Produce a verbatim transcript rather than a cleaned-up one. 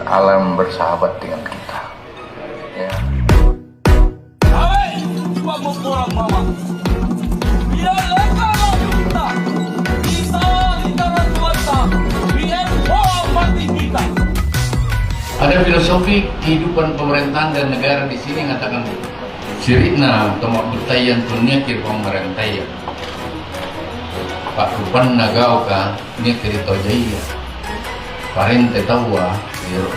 Alam bersahabat dengan kita. Ya. Hai, pammopporang mama. Biar lekka'mo kita. Bisa di tangan Tuanta. Biar mati kita. Ada filosofi kehidupan pemerintahan dan negara di sini mengatakan, siri'na toma'buttayang tunniaki ri pamarentaya. Pa'rupanna gauka niaki ri tau jaia. Parente taua, ero.